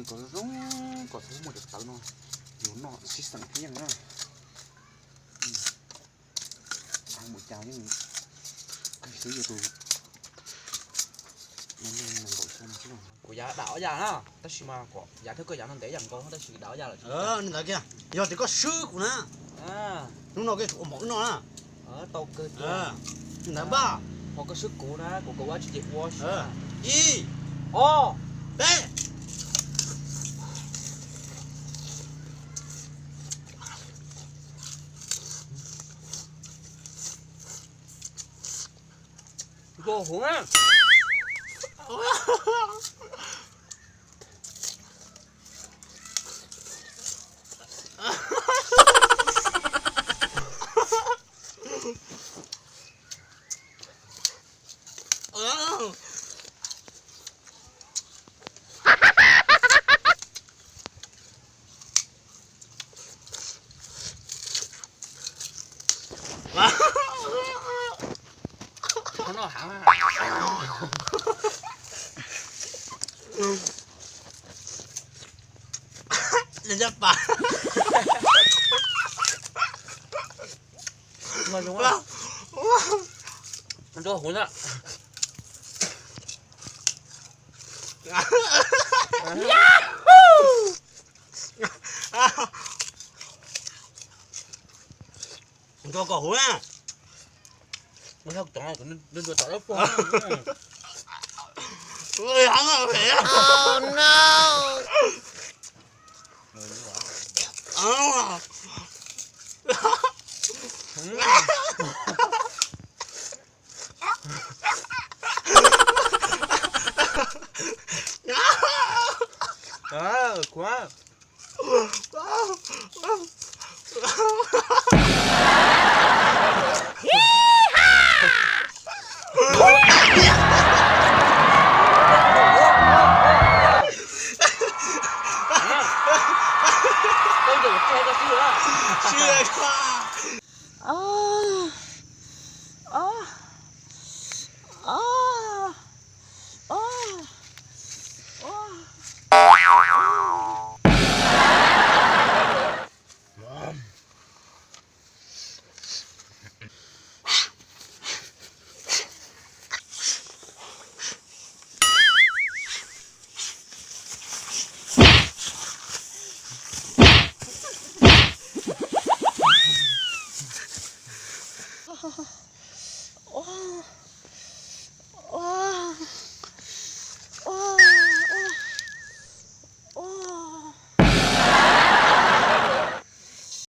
Kom zoo, kom txhob muaj cov tawv no, yuav noj sib xeem thiab yeej na. Mus cas yeej kawg xwb yog tus. Kuv yav dam ob yam na, tab sis mas yav thiab koj yav no ntev yam nkaus tab sis dam ob yam lawm. Ntawd kiag, yog tias koj swb kuv na, hnub no koj yuav tsum ua mov wb noj na. Tau kawg tiag. Ntawd npaj. Ho koj swb kuv na, kuv kawg ua tsis ces ua. Ib, ob, peb. Nkaus huv na. Noj heev. Noj pas. Noj huv na. Nrog kom huv na. Nrog tom tom. Kuv